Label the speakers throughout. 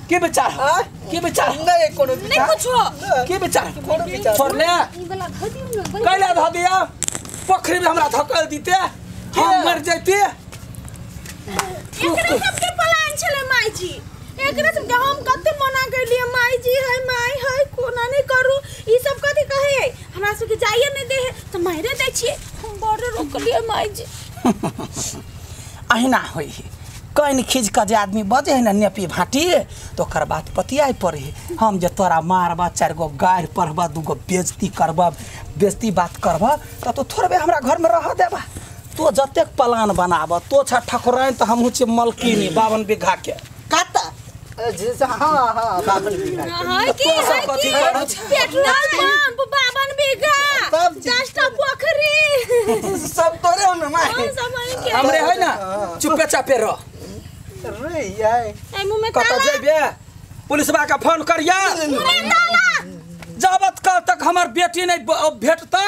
Speaker 1: के विचार के विचार
Speaker 2: नहीं कोनो
Speaker 3: नहीं कुछो
Speaker 1: के विचार
Speaker 2: कोनो विचार
Speaker 1: छोड़ले
Speaker 4: ई वाला धऽ दियौ ने
Speaker 1: कैला धऽ दिया पोखरी में हमरा धकल दीते हम मर जैते।
Speaker 3: एकरा सबके प्लान छले माई जी, एकरा सबके हम कते मना करलिए माई जी है माई है कोना नहीं करू ई सब कथि कहे हमरा सबके जाइए नहीं दे है त मारे दै छिए हम बड़ रोकलिए माई जी।
Speaker 1: अहिना होई है कनि खींच के जे आदमी बजे है ना नेपी भाटी तो ओकर बात पतियाइ पड़े है। हम जे तोरा मारबा 4 गो गारि पढ़बा 2 गो बेइज्जती करबा बेइज्जती बात करबा त तो थोड़बे हमरा घर में रह देबा। तो जतेक प्लान बनाब तो छ ठकुराइन त हमहु छी मलकिनी 52 बीघा के
Speaker 2: कता जी हां हां 52 बीघा
Speaker 3: हां की
Speaker 1: तो सब कथी करै छै?
Speaker 3: पेट्रोल पंप 52 बीघा 10 टा पोखरी
Speaker 2: सब तोरे हो न माई
Speaker 1: हमरे है ना चुपे चापे रह
Speaker 2: रे यार
Speaker 3: ए मुंह में
Speaker 1: कत
Speaker 3: ताला
Speaker 1: जेबे पुलिसवा के फोन करिया।
Speaker 3: मुंह में ताला
Speaker 1: जाबत काल तक हमर बेटी नहीं भेटता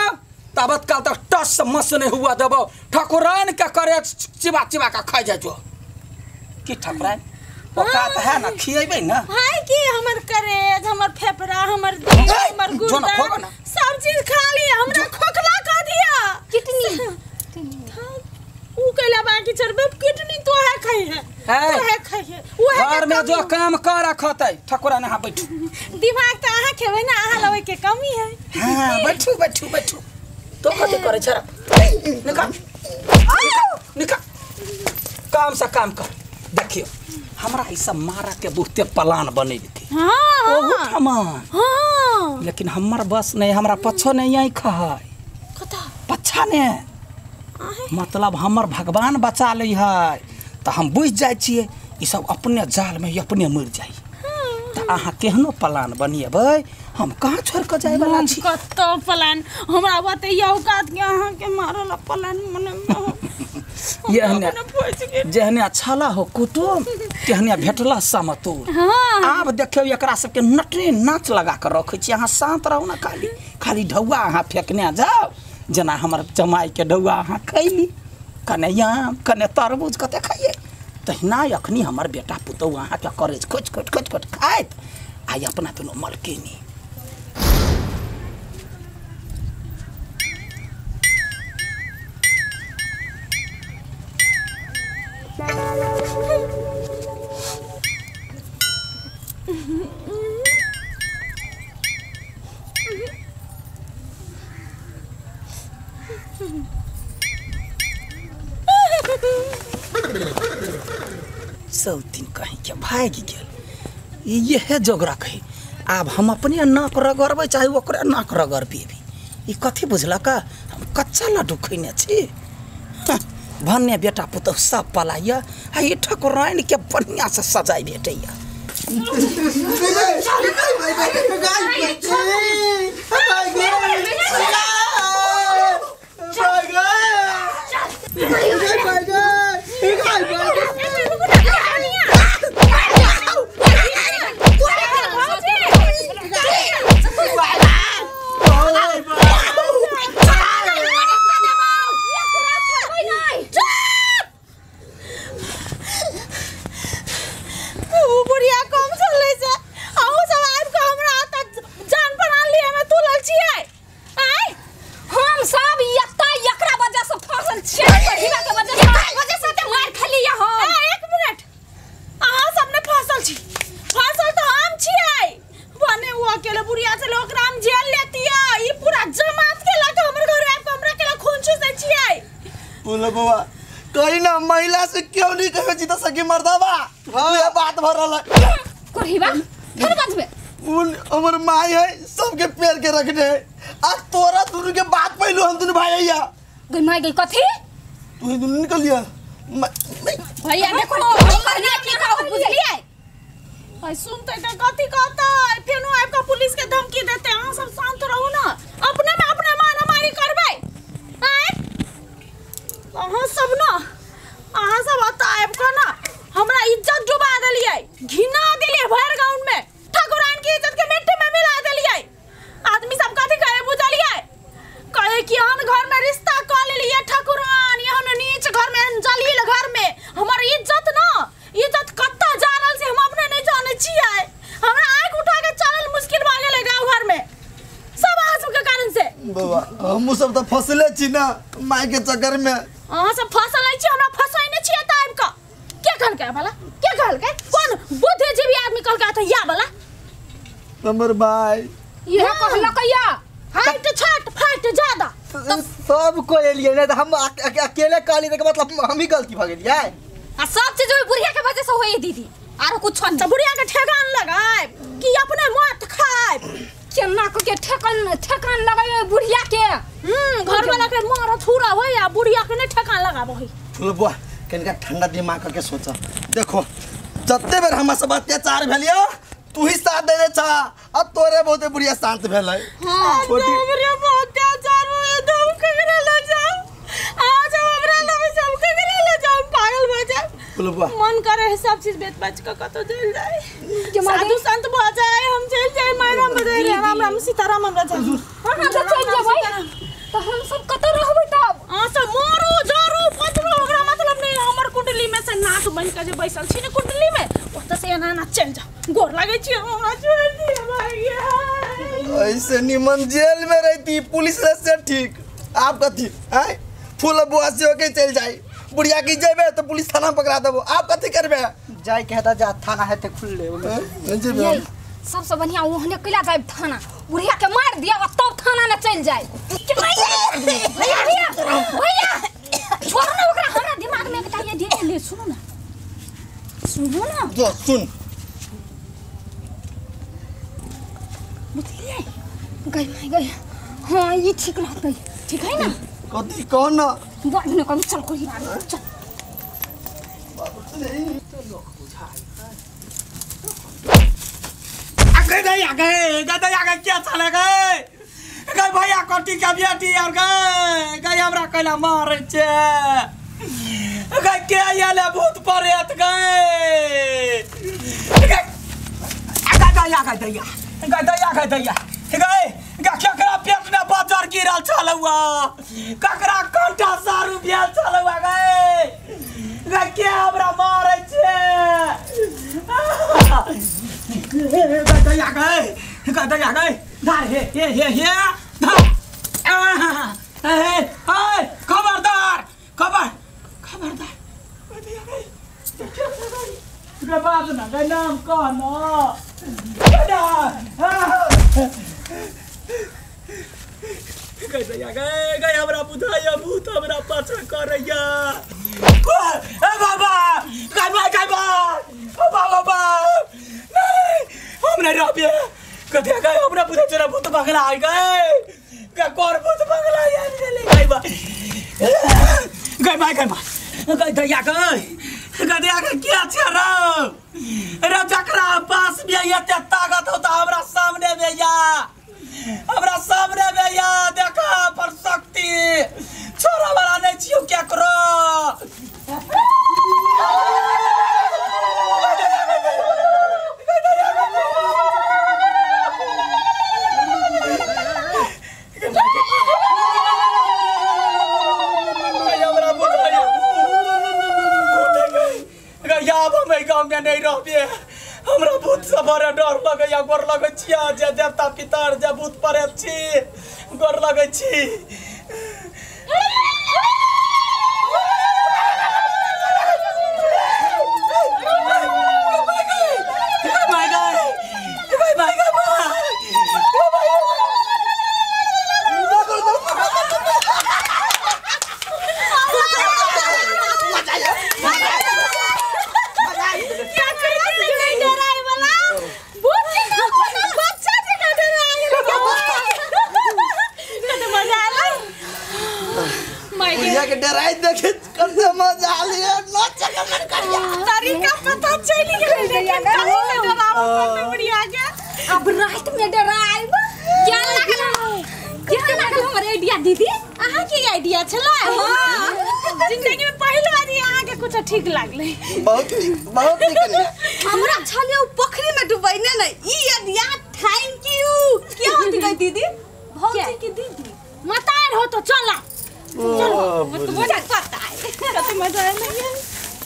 Speaker 1: ताबत काल तक टस मस नहीं हुआ देबो। ठकुराइन के करे चिबा चिबा के खा जाय जो की ठकुराइन औकात है ना खिएबै ना
Speaker 3: हाय की हमर करेज हमर फेफड़ा हमर दिल हमर गुर्दा सब चीज खा ली हमरा खोखला कर दिया।
Speaker 4: किडनी
Speaker 3: ऊ कैला बाकी चरबे किडनी तो है खाई है तो है खाई है ऊ है
Speaker 1: घर में जो काम कर रखतै ठकुराइन अहाँ बैठू
Speaker 3: दिमाग त अहाँ खेबै ना अहाँ लबै के कमी है।
Speaker 1: हां बैठू बैठू बैठू तो कथि करै छ निकाल निकाल काम से काम कर। देखियो हमरा ई सब मारा के बहुते प्लान बनेलकै
Speaker 3: हां
Speaker 1: ओहू
Speaker 3: हां
Speaker 1: लेकिन हमर बस नहीं हमरा पछो नहीं आई खै
Speaker 3: कता
Speaker 1: पछा ने मतलब हमर भगवान बचा लै है त हम बुझि जाइ छियै ई सब अपने जाल में अपने मरि जाइ। त अहाँ केहनो प्लान बनेबै हम कहाँ छोड़ के जाय वाला छी।
Speaker 3: कत प्लान हमरा बतैयौ औकात के अहाँ के मारल प्लान मने
Speaker 1: येहने जेहने छला हो कुटुम तेहने भेटला समतोल।
Speaker 3: हां
Speaker 1: आब देखियौ एकरा सबके नटनी नाच लगा के रखै छी। अहाँ शांत रहू ना खाली खाली ढौआ अहाँ फेकने जाओ जेना हमर जमाई के ढौआ अहाँ खैली कने आम कने तरबूज कते खाइए तहिना अखनी हमर बेटा पुतहु अहाँके करेज खोच खोच खोच खोच खाइत आइ अपना दुनू मलकिनी। सौतीन कहीं के भागि गेल इहे जोगरक है। आब हम अपने नाक रगड़बै चाहे ओकरे नाक रगड़बेबै ई कथी बुझलक हम कच्चा लड्डू खैने छी। भन्ने बेटा पुतहु सब पलाइया आ ई ठकुराइन के बढ़िया से सजाइ भेटैया।
Speaker 2: कहीं ना महिला से क्यों नहीं कहे जीता सकी मर्दावा ये बात भरल है
Speaker 4: कोहिबा फिर बजबे
Speaker 2: उन हमर माई है सबके पैर के रखने है आ तोरा दुनु के बात पहलू हम दुनु भाई आया
Speaker 4: गई माई गई कथी
Speaker 2: तू ही दुनु निकल लिया
Speaker 4: भैया देखो हम कहलिए की कहू बुझलिए
Speaker 3: आई सुनते त कथी कहता फेनो आबि के पुलिस के धमकी देते। अहाँ सब शांत रहू ना अपने में अपने मारामारी करबै। आय अहाँ सब ना अहाँ सब अत आबि के ना हमरा इज्जत डुबा देलियै घिना देलियै भरि गाँव में ठकुराइन के इज्जत के मिट्टी में मिला देलियै। आदमी सब कथी कहे बुझलियै कहे कि एहन घर में रिश्ता क लेलियै ठकुरान एहन नीच घर में एहन जलील घर में हमर इज्जत ना इज्जत कत्ता जा रहल छै हम अपने नहीं जानै छियै।
Speaker 2: बाबा हम सब त फसले छी ना my के चक्कर में।
Speaker 3: अहाँ सब फसल छी, हमरा फसैने छी त आबि क के कहलकै वाला, के कहलकै? कोन बुद्धिजीवी आदमी कहलकै त या वाला?
Speaker 2: हमर भाई
Speaker 4: इहे कहलकै या
Speaker 3: हाइट छोट फाइट ज्यादा
Speaker 2: सब कोई एलियै नै त हम अकेले कहली त मतलब हम ही गलती भ गेलियै।
Speaker 4: आ सब चीज ओइ बुढ़िया के वजह से होई दीदी, आरो कुछ नहीं।
Speaker 3: त बुढ़िया के ठेगान लगाए कि अपने मत खाए?
Speaker 4: केना के ठेकान ठेकान लगाए बुढ़िया के।
Speaker 3: घर वाला के मार थूरा होई आ बुढ़िया के नहीं ठेकान लगाबो होई।
Speaker 2: फुलबुआ कनिका ठंडा दिमाग करके सोचा, देखो जत्ते बेर हमरा सब अत्याचार भेलियो तू ही साथ देने छा, अब तोरे बहुते बुढ़िया शांत भेलै।
Speaker 4: हां
Speaker 2: छोटी
Speaker 3: हमरे बहुत अत्याचार होए तो हम ककरा ल जाऊ? आज हमरा लग सब ककरा ल जाऊ? पागल भ जाए।
Speaker 2: फुलबुआ
Speaker 3: मन करे है सब चीज बेच बाच के कतो जेल जाए, साधु संत भ जाए, हम जेल जाए, माय राम बजाए राम राम सीताराम हमरा जाए।
Speaker 4: हां हां तो चल जेबै त हम सब कत रहबै तब?
Speaker 3: हां सब मारू जरू पतरू हमरा मतलब नहीं। हमर कुंडली में से नाक बन के जे बैसल छी ने कुंडली में ओत से एना ना चल जाओ। गोर लागे छी हमरा, छोड़ दिए भाई।
Speaker 2: ऐसे निमन जेल में रहती पुलिस से ठीक। आप कथी आय फुलबुआ से होके चल जाई, बुढ़िया की जेबे तो पुलिस थाना पकड़ा देबो, आप कथी करबे?
Speaker 1: जाय के हेता जा थाना हेते खुलले
Speaker 2: नहीं जेबे।
Speaker 4: सबसे बढ़िया ओहने कैला जाए थाना, बुढ़िया के मार दिया और तब थाना न चल जाए। भैया भैया भैया छोड़ ना ओकरा, हमरा दिमाग में एकटा ये ले। सुनो ना सुनो ना
Speaker 2: जो सुन
Speaker 4: बुझलिए गई माई गई। हां ये ठीक रहतै, ठीक है ना?
Speaker 2: कथी कह ना
Speaker 4: बाद में कम चल कोई बात चल
Speaker 2: बाबू
Speaker 1: तो लोग बुझाई आगे नहीं आगे दादा आगे क्या चले गए गए भैया कोटी के बेटी और गए गए हमरा कैला मारे छे गए के आयल भूत प्रेत गए गए आगे आगे दैया गए दैया गए दैया गए ककरा पेट में बाजार गिरल छलुआ, ककरा कंटा सारू भेल छलुआ गए गए के हमरा मारे छे गए गए गए गए गए धार हे हे हे हे धार ए ए खबरदार खबर खबरदार गए बात ना गए नाम कह ना गए गए गए हमरा बुझाइया भूत हमरा पाछा करैया। ए बाबा गए भाई गए बा बाबा नहीं हम नहीं रहबे कथे गए हमरा बुझाइ चोरा भूत बंगला आ गए गए कोर भूत बंगला आ गेले गए बा गए भाई गए बा गए दैया गए गए दैया के क्या छै रो रे जकरा पास में एते ताकत होता हमरा सामने में या हमरा सामने में या देखा पर शक्ति छोरा वाला नहीं छियो क्या करो। गाँव में नहीं रहबे हमरा भूत से बड़ा डर लगैया, गोर लगै छियै जे देवता पितर जे भूत प्रेत छी गोर लगै छी।
Speaker 2: के डराई देखे कैसे मजा आ लिया नाच के मन करिया
Speaker 3: तरीका पता चल गेल लेकिन कहीं से डराव पर बढ़िया के
Speaker 4: अब रात में डराइब। क्या लागल क्या लागल हमर आइडिया दीदी?
Speaker 3: अहाँ के आइडिया छला? हां जिंदगी में पहिल बार अहाँ के कुछ ठीक लागले।
Speaker 2: बहुत नीक बहुत नीक।
Speaker 5: हमरा छले उ पोखरी में डुबैने न ई आइडिया thank you. क्या होती गई दीदी?
Speaker 3: भौजी की दीदी मतार हो तो चला चलो मत पता है कते मजा आएल।